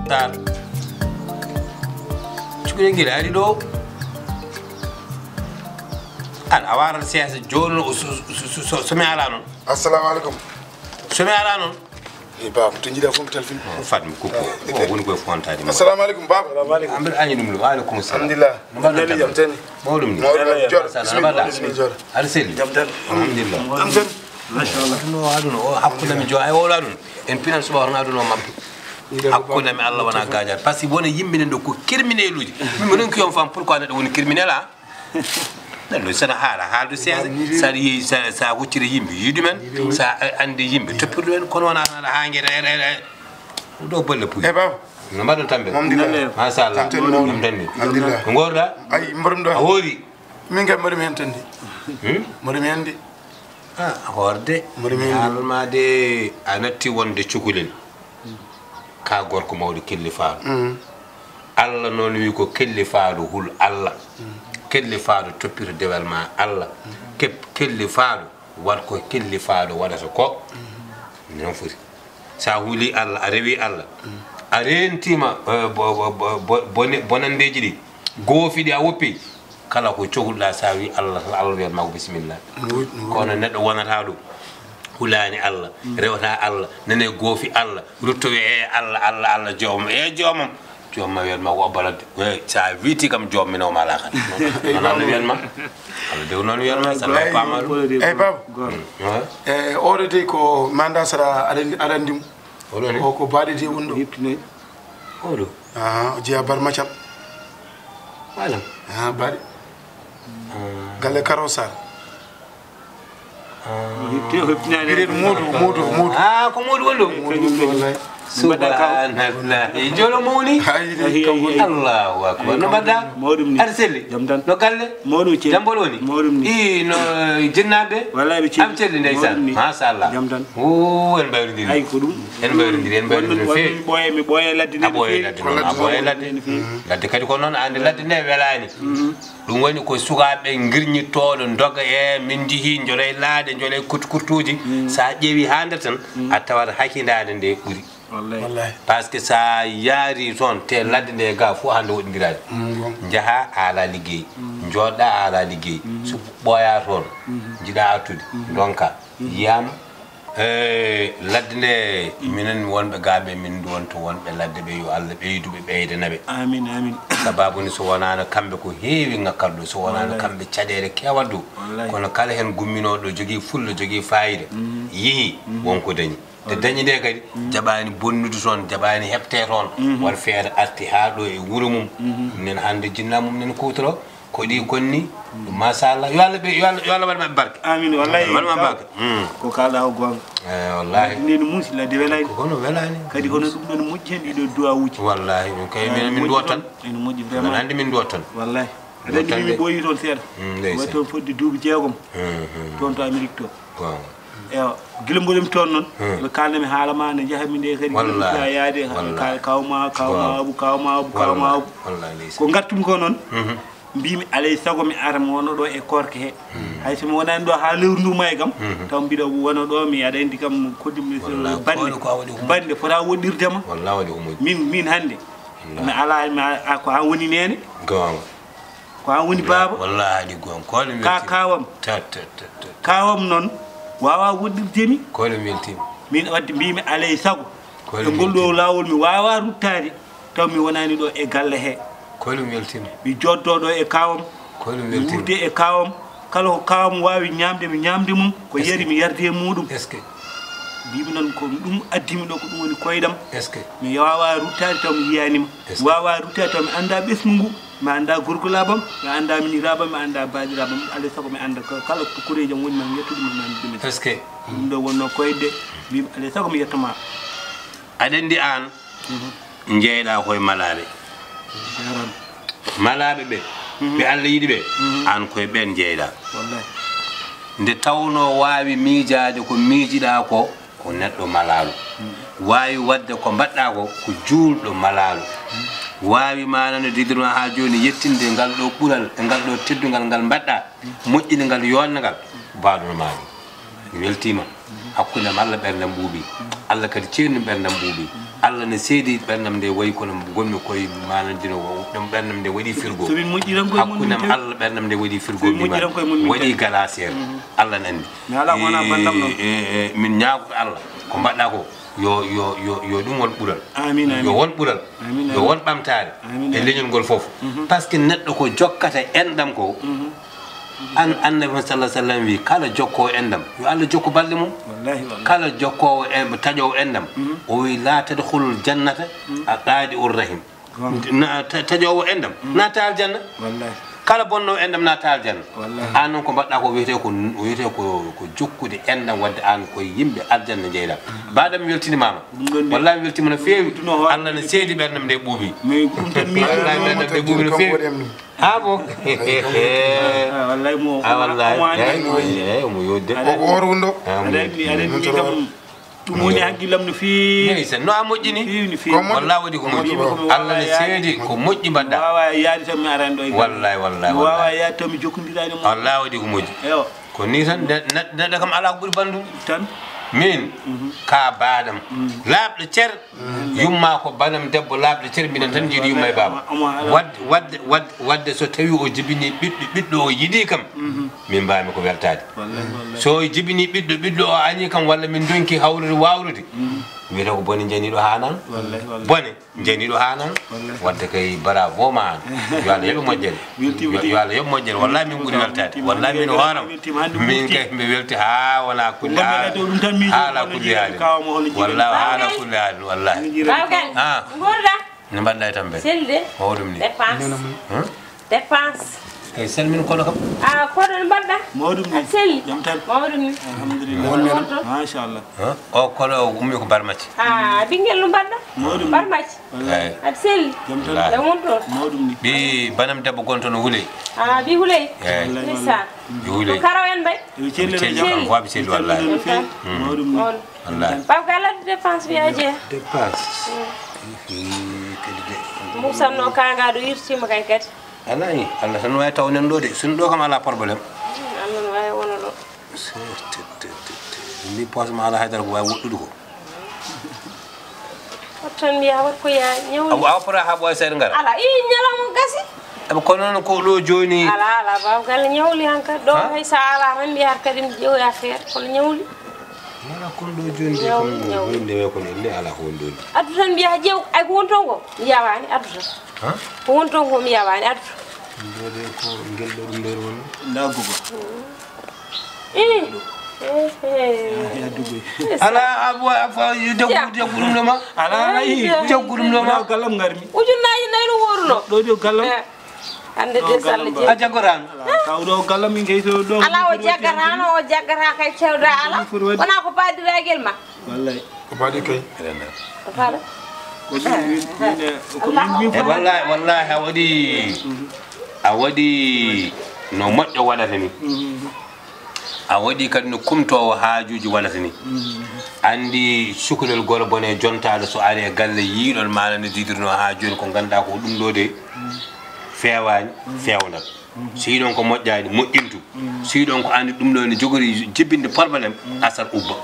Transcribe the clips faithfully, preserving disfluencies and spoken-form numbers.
Sar. Cukalel ngel ari ɗo. An a waran siyasa jooni o so, so, so, so, so mi ala noon. Assalamu alaikum. So mi ala noon. E baaba, to njiɗa fof mi telfini. O fat mi kuɓɓo. O woni koye fontade ma. Assalamu alaikum, baaba. Amir añi ɗum ɗo. Wa alaikum salam. Alhamdulillah. No mbaɗɗon? Jam tan. Mawɗum ni. Mawɗum ni. Jooɗo. Masha Allah. Bismillah. Bismillah, jooɗo. Aɗa selli? Jam tan. Alhamdulillah. Jam tan. Masha Allah. Aduna o, aduna o, hakkunde mi jo-, ay, o, aduna. En pinan suba hono aduna o mabɓe. Hakkunde mi Allah wona gaajaade. Par ce que wona yimɓe nen ɗo ko criminel uji. Min mi ronki on fam pourquoi neɗɗo woni criminel, a? Neɗɗo sana haala, haaldu siyasa, sa yehi, sa, sa hucciri yimɓe, yiɗu men, sa andi yimɓe, toppirɗo men, kono wona tan aɗa haa ngeta, e, e, e, ɗo bolle puy. E, baaba. No mbaɗon tambe? Alhamdulillah. Masha Allah. Tamten mawɗo. Ɗum tan ni. Alhamdulillah. Ko ngorɗa? Ay, mboɗo ɗo. A hoori? Min kay mboɗo mi hen tan de. Hmm? Mboɗo mi hen de. Ah, hoorde. Mboɗo mi hen de. Haalma de, a natti wonde cukalel. Ka gorko mawɗo kellifaaɗo. Mm. Allah noon wi ko kellifaaɗo hul Allah. Mm. Kellifaaɗo toppito dewal ma Allah. Mm. Kep-, kellifaaɗo waɗ ko kellifaaɗo waɗata ko. Mm. Noon foti. Sa huli Allah, a rewi Allah. Mm. A reentima, eh, bo-, bo-, bo-, bo-, bone-, bonanndeeji ɗi, goofi ɗi a woppi. Kala ko cohluɗa, sa wi Allah tan, Allah wiyat ma ko bisimilla. No woodi, no woodi. Kono neɗɗo wonata ɗum, hulaani Allah, rewata Allah, nane goofi Allah, ruttowe e Allah, Allah, Allah, joomam, e joomam. Joomam wiyat ma ko o balande. We, sa witi kam joom mi nawma ala kan. Noon Allah wiyat ma. Allah de noon wiyat ma, sa law pama ɗum. Eyi, baaba. E, oɗo de ko manda sara aɗa, aɗa anndi mo. Oɗo ni? O ko baɗe de woni ɗo. Yiptinay. Oɗo? Ah, o jeya Bar Macam. Malam. Ah, baɗe. Ah. Galle Karo Sar. Ah. Biret Moodu, Moodu, Moodu. Ah, ko Moodu woni ɗo? Moodu woni ɗo, wallahi. Subhanallah. Jolo mawni. Ay, ay, ay, ay. Allahu akbar. No mbaɗɗa? Mawɗum ni. Aɗa selli? Jam tan. No galle? Mawɗum celli. Jam mboɗo woni? Mawɗum ni. I, no, jinnaaɓe? Wallahi ɓe celli. Am celli ndeysaan. Mawɗum ni. Masha Allah. Jam tan. O, en mbayrondiri. Ay, ko ɗum. En mbayrondiri, en mbayrondiri no feewi. Ɓooye, mi ɓooye ladde nde. A ɓooye ladde noon, a ɓooye ladde. Ladde kadi ko noon, ande ladde nde welaani. Mhm. Ɗum woni ko sukaaɓe ngirñittooɗo ndoga e min njehii njolay laaɗe, njolay kurti kurtuuji. Mm. So a ƴeewi haa nder tan, mm, a tawat hakindaade nde ɓuri. Wallahi. Wallahi. Par ce que so a yaari toon, te ladde nde ga fof hannde woɗɗindiraani. Mm, bon. Njaha a ala liggey. Mm. Njooɗɗa a ala liggey. Mm. So ɓooya toon, mm, njiɗa artude, mm, ndonka. Mm. Yiyama. Eey, ladde nde, minen wonɓe gaaɓe, min wonto wonɓe ladde ɓe, yo Allah ɓeydu ɓe, ɓeydana ɓe. Amin, amin. Sababu ni, so wonaano kamɓe, ko heewi ŋakkat ɗo, so wonaano, wallahi, kamɓe, caɗeele keewat ɗo. Wallahi. Kono kala heen gumminooɗo ɗo, jogii fulla, jogii faayida, mhm, yehi, mhm, won ko dañi. Te, wallahi, dañi nde kadi, mhm, jaɓaani bonnude toon, jaɓaani heɓte toon. Mhm. Won feere arti haa ɗo e wuro mum. Mhm. Minen hannde jinnaa mum nen kuwtoro. Ko ɗi konni, machallah. Yo Allah ɓe, yo Allah, yo Allah waɗ maɓɓe barke. Amin, wallahi. Waɗ maɓɓe barke. Mm. Ko kalɗa ko goonga. Eh, wallahi. Ladde nde no muusi, ladde welaani. Ko kono welaani. Kadi kono ɗum ɗon moƴƴi heen, ɗiɗo duwawuuji. Wallahi, ɗum kay min, min duwat tan. Ene moƴƴi vraiment. Min anndi min duwat tan. Wallahi. Aɗa anndi min mi ɓooyi toon seeɗa. Mm, ndeysaan. Waɗi toon fodde duuɓi jeegom. Mm, mm. Toon to Amérique to. Goonga. Ewa, gila mboɗo mi toon noon, hmm, ɓe kaalna mi haala ma, nde njahami nde kadi, wallahi, gila ɗum yaade, wallahi, ka-, kawma, kawma, goonga, abu, kawma, abu, kawma, wallahi, abu. Wallahi, ndeysaan. Ko ngartumi ko noon, mhm, mbimi alay sago mi ara mi wona ɗo e koorka he. Hmm. Hay so mi wonaani ɗo haa lewru ndu maayi kam, mhm, taw mbiɗa wona ɗo, mi aɗa anndi kam, koddi mi, wallahi, bannde, koɗo ko a waɗi ko moƴƴi, bannde fota woɗɗirde ma. Wallahi, waɗi ko moƴƴi. Min, min hannde, wallahi, mi alaa, mi a-, a-, ko an woni neene. Goonga. Ko an woni baaba. Wallahi, haali goonga. Ko ɗum ka weltiima. Kaawam. Ta, ta, ta, ta. Kaawam noon waawaa woɗɗirde mi. Ko ɗum weltiima. Min wadde mbiymi alay sago. Ko ɗum weltiima. E ngol ɗo laawol mi waawaa ruttaade, taw mi wonaani ɗo e galle he. Ko ɗum weltiima. Mi jooddoo ɗo e kaawam. Ko ɗum weltiima. Mi wuurde e kaawam. Kala ko kaawam waawi ñaamde, mi ñaamde mum. Ko, est-ce que, yari, mi yardi e muuɗum. Est-ce que? Mbiymi noon ko ɗum addimi ɗo, ko ɗum woni koyɗam. Est-ce que? Mi waawaa ruttaade taw mi yiyaani ma. Est-ce que? Mi waawaa ruttaade taw mi anndaa ɓesngu ngu. Mi anndaa gorgolaaɓe am, mi anndaa miñiraaɓe am, mi anndaa baaɗiraaɓe am. Alaa e sago mi annda ka-, kala ko koreeji am woni, ma mi yettu ɗum, ma mi anndu ɗum. Est-ce que? Ɗum ɗo wonnoo koyɗe, mbiymi alaa e sago mi yetto ma. Aɗa anndi aan, mhm, njeyɗaa koye malaaɓe. Jaaraama. Malaaɓe ɓe, mhm, ɓe Allah yiɗi ɓe, mhm, aan koye ɓeen njeyɗaa. Wallahi. Nde tawnoo waawi miijaade ko miijiɗaa ko, ko neɗɗo malaaɗo. Waawi waɗde ko mbaɗɗaa ko, ko juulɗo malaaɗo. Waawi ma nano didirma haa jooni yettinde ngal ɗo ɓural e ngal ɗo teddungal ngal mbaɗɗaa, moƴƴinde ngal, yooɗna ngal, baaɗo no maa ɗum. Mi weltiima. Hakkunde am Allah ɓerndam ɓuuɓi. Allah kadi ceerni ɓerndam ɓuuɓi. Allah ne seedi ɓerndam nde wayi kono ngonmi koye maanandino ɗum ɓerndam nde waɗi firgo. So min moƴƴiran koye mon Hakkunde am Allah ɓerndam nde waɗi firgo. So min moƴƴiran koye mon waɗi galaseer. Allah ne anndi. Mi alaa ko wonaa banndam ɗon. Min ñaagoto Allah ko mbaɗɗa ko yo yo yo yo ɗum won ɓural. Amin amin. Yo won ɓural. Amin, yo amin. Won ɓamtaare. Amin, e amin. Leñol ngol fof. Par ce que neɗɗo ko jokkata enɗam ko. An annabi on sallah sallam wi kala jokko enɗam yo Allah jokku balɗe mum. Wallahi wallahi. Kala jokkowo en taƴowo enɗam o wi la tadkhulul jannata a qadi ur rahim. Na taƴowo enɗam nata aljanna. Wallahi. Kala bonnowo enɗam nata aljanna. Wallahi. An noon ko mbaɗɗa ko wiyete ko wiyete ko ko jokkude enɗam wadde an koye yimɓe aljanna jeyɗa. Baɗam mi weltinimama. Wallahi mi weltima no feewi. Allah ne seedi ɓerndam nde ɓuuɓi. Wallahi ɓerndam nde ɓuuɓi no feewi. Ah bon? Ah, wallahi mo ah, wallahi. Mo ande mo ande. Eh, mo yodde. Ko oro wundo. Aɗa anndi aɗa anndi kam ɗum woni hakkillam no feewi. Ndeysaan no a moƴƴini. Feewi no feewi. Wallahi waɗi ko moƴƴi. Allah ne seedi ko moƴƴi mbaɗɗa. Wawa yaadi tan mi arani ɗo e wallahi wallahi wawa yaadi tan mi jokkondirani mo. Wallahi waɗi ko moƴƴi. Ewa. Ko ni tan neɗɗo kam ala ko ɓuri banndum tan. Min ka baɗam laaɓɗo cer. Yumma ko banam debbo laaɓɗo cer minen tan jiiɗi yumma e baaba. Wadde wadde wadde wadde so tawi o jibini ɓiɗɗo ɓiɗɗo o yiɗi kam. Min mbami ko weltade. So o jibini ɓiɗɗo ɓiɗɗo o ani kam walla min donki hawrude wawrude. Wiyata ko bone janiɗo hanan. Bone. Janiɗo hanan. Wadde kay bravo ma an. Yo Allah yoɓe moƴƴere. Yo Allah yoɓe moƴƴere wallahi min ɓuri weltade wallahi min hooram. Min kay mi welti ha wona kulli ha hala kulli haalin. Wallahi hala kulli haalin wallahi. Ah. Gurda. Ne mbaɗɗa e tambe. Selde. Mawɗum ni. Dépense. Dépense. Kay salmin kono kam. Ah, koɗo ne mbaɗɗa. Mawɗum ni. Seli. Jam tan. Mawɗum ni. Alhamdulillah. Machallah. O kono o ummi ko barmati. Ah, ɓinngel no mbaɗɗa. Mawɗum ni. Barmati. Eyi. Aɗa selli. Jam tan. Jam won toon. Mawɗum ni. Ɓi banam debbo gonto no wuley. Ah, ɓi huley. Eyi. Ndeysaan. Ɓi huley. Ko karaw en mbay. Ɓe celli kam fof ɓe selli wallahi. Mawɗum ni. Wallahi. Baba Gala dépense wiya jeeya. Dépense. Kadi de. Musanno kanga ɗo yirtima kay kadi. Alaa ni Allah tan wawi taw nen ɗo de sino ɗo kam ala problème. Allah no wawi wona ɗo. Mbi poos ma ala haydara ko wawi woɗɗude ko. Wattan mbiya wat ko ya ñawli. Awa pora ha ɓoya seeɗa ngara. Ala i ñalawma gasi. Aɓa kono noon ko ɗo joni. Ala ala baba galle ñawli hanka ɗo hay sa ala tan mbiya kadi mi ƴewoya feere kono ñawli. Wala kon ɗo joni de kam wonde we kono elle ala ko won ɗon. Addu tan mbiya jew ay ko won ton ko mi yawani addu tan. Ko won ton ko mi yawani addu. Ɗo de ko ngel ɗo ɗum ɗo won. Nda gogo. Ala abu afa jaggu jaggu ɗum ɗo ma. Ala ala yi jaggu ɗum ɗo ma. Gallam ngarmi. Ujunnaji nayi no woruno. Ɗo ɗo gallam. Hande de salle je. A jaggoran. Kaw ɗo gallam min kay to ɗo. Ala o jaggarano o jaggata kay cewda ala. Wona ko badiragel ma. Wallay. Ko baɗi kay. Ko faala. E wallahi wallahi a waɗi a waɗi no moƴƴo waɗata ni. A waɗi kadi no kumtoowo haajuuji waɗata ni. Anndi cukalel goro bone jontaaɗo so ari e galle yiiɗon maana no jiidirnoo haa jooni ko ngannduɗaa ko ɗum ɗoo de feewaani feewnat. So yiɗon ko moƴƴaani moƴƴintu. So yiɗon ko anndi ɗum ɗoo ne jogori jibbinde porbalem asar ubba.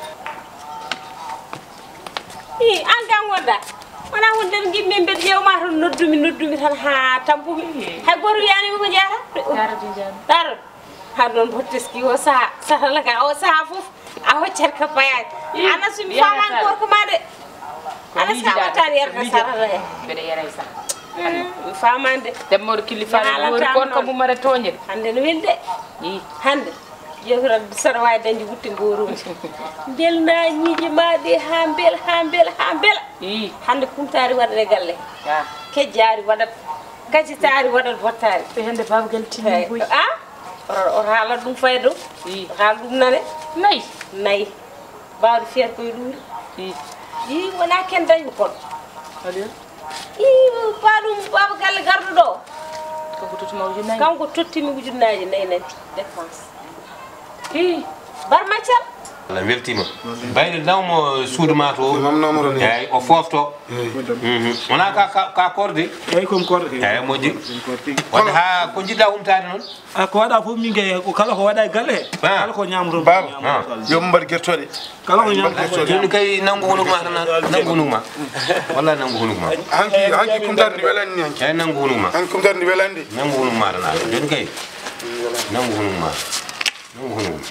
I an kan wonda wona wonde no ngiɗmi mbeɗa ƴeewma tan noddumi noddumi tan haa tampumi hay gooto wiyaani mi ko jeyata. Daaro. Har noon mboɗo teski o saha satala ka o saha fof a hoccat ka payaji ana sumi faman gorko ma de. Ana sa wattani yarata satala he mbeɗa yara e saha mi faman de. Demmoɗo killi fa wori kon kam umare toñe hande no welde. Hande jewtural saɗa wawi dañde wutte ngorumde mbelna ñiiƴe ma ɗe ha mbel ha mbel ha mbel. Hande kumtari waɗat e galle kejjari waɗat kacitari waɗat bottari. Hande babgal timmi buy. Oto haalat ɗum faya dow. Oto haala ɗum nane. Nayi. Nayi. Bawɗo feere koye ɗuuri. I wona ken dañmi kono. I ba ɗum baba galle garɗo ɗo. Kanko tottuma ujunnaji. Kanko tottimi ujunnaji nayi nani dépense. I bar maccal. Allah weltiima. Bayɗo nawmo suudu ma to. Mam nomoro ni. Eeyi, o foofto. Mhm. Wonaa ka, ka, ka koorde? Eeyi, ko mi koorde kay. Eeyi, moƴƴi. Ko mi koorde tigi. Wadde haa ko njiɗɗa humtaade noon? A, ko waɗa fof min kay, ko kala ko waɗa e galle he. Ah. Kala ko ñaamotoo, Baaba, ñaamotoo. Ah. Yo min mbaɗ gertooɗe. Kala ko ñaamotoo. Jooni kay nanngu hunuko ma tan, nanngu hunuko ma. Wallaahi nanngu hunuko ma. Hanki, hanki kumtaade ndi welani ni hanki. Eeyi, nanngu hunuko ma. Hanki kumtaade ndi welani ndi. Nanngu hunuko ma tan. Jooni kay. Nanngu hunuko ma. Nanngu hunuko ma.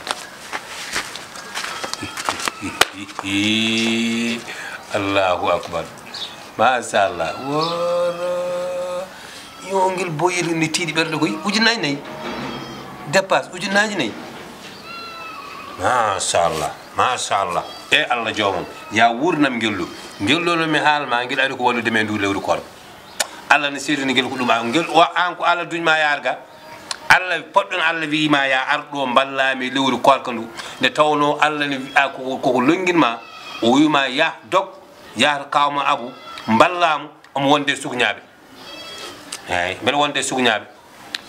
Allahu akbar. Machallah. Woro. Yo ngel boyel ni tiiɗi ɓerɗe koy. Ujunnaaji nayi. Dépasse ujunnaaji nayi. Machallah. Machallah. E Allah joomam. Ya wuurnam ngelɗo. Ngelɗo no mi haal ma, ngel ari ko wallude men ndu lewru koor. Allah ne seedini ngel ko ɗum a-, ngel o an ko Allah duñ ma yaar ga. Allah, poɗɗon Allah wi'i ma ya ar ɗo mballa mi lewru koorka ndu. Nde tawno Allah ne wi'a ko, ko, ko longin ma. O wi'i ma yah dog, yah to kawma Abu, mballa mo, omo wonde sukñaaɓe. Eeyi, mbeɗa wonde sukñaaɓe.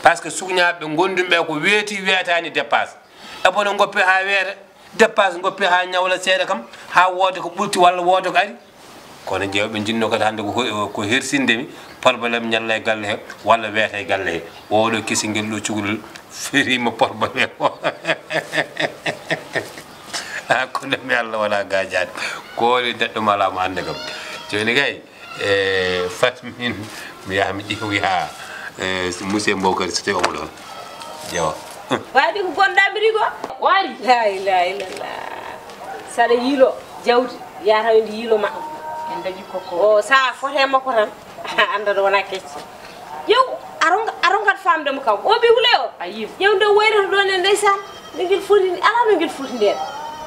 Par ce que sukñaaɓe ɓe ngondumi ɓe ko weeti weetaani dépasse. Ebo no ngoppi haa weeta, dépasse ngoppi haa ñawla seeɗa kam, haa wooda ko ɓurti walla wooda ko ari. Kono ƴeew ɓe njinnoo kadi hannde ko, ko hersinde mi, problème ñalla e galle he, walla weeta e galle he. Oɗo kisingel ɗo cukalel feriima problème o. Ah, kono mi Allah wala gaajaade. Ko woni neɗɗo mala mo hannde kam. Jooni kay, e, fat min mi yaha mi ƴeewi haa, e, monsieur Mbow kadi so tawi omo ɗoon. Ƴeewa. Waadi ko gonɗa mi rigo. Waari. La ilaha illallah. Saɗa yiilo jawdi, yata ndi yiilo ma. En dañi koko. O sa fote makko tan, annda ɗo wona kecce. Ƴeew, aɗo, aɗo ngat famde mo kam. O ɓiwle o. A yiima. Ƴeew nde wayrata ɗon e ndeysaan. No ngel foti, alaa no ngel foti ndeen.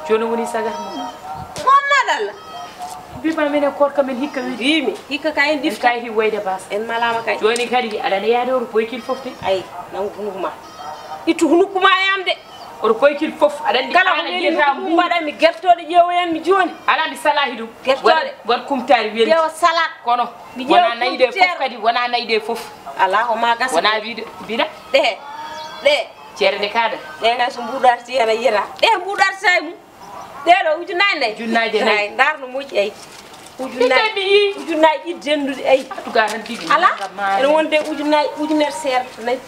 Jooni woni sagar mum. Wonnaa dalla. Mbiima minen koorka men hikka weli. Mbiimi, hikka ka en difta. En kay hi wayde bas. En malaama kay. Jooni kadi aɗa andi yaade oto boykil fof de. Ay, nangu hunuko ma. Ittu hunuko ma yam de. Oto boykil fof, aɗa andi kala ko weli mi ko ɗum mbaɗa mi gertooɗe ƴeewoyan mi jooni. Alaa mi salaahi ɗum. Gertooɗe. Waɗ, waɗ kumtaari weli. Ƴeewa salaat. Kono mi ƴeewa wona nayi ɗe fof kadi, wona nayi ɗe fof. Alaa ko ma gasa. Wona wiide, mbiɗa. Ɗe, ɗe. Ceede ɗe kaada. Ɗe kay so mbuuɗarti heen a yiyata. Ɗe mbuuɗarta e mum. Ɗe ɗo ujunnaaji nayi. Ujunnaaji nayi. Ay, ndaar no moƴƴi ay. Ujunnaaji, mi yii. Ujunnaaji ɗiɗi dennduɗi ay. Tuga tan bibi. Ala, ene wonde ujunnaaji, ujunere seeɗa nayi.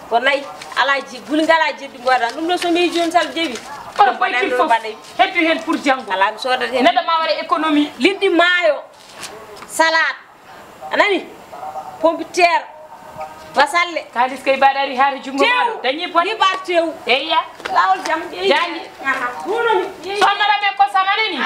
Ko nayi. Alaa ji, guli ngalaa jeddi ngoɗa. Ɗum ɗo so mi yii jooni sal jeewi. Kono boykil fof heddu heen pour janngo. Alaa mi soodat heen. Neɗɗo ma waɗa économie. Liɗɗi maayo. Salaat. A nani? Pompiteer, basalle. Kaalis kay mbaɗa ari haa to junngo ma ɗo. Tew. Dañi bone. Liɓar tew. Eyya. Laawol jam ƴeewi. Jaangi. Aha. Ɗum noon ƴeewi. Sonnora men ko samanani.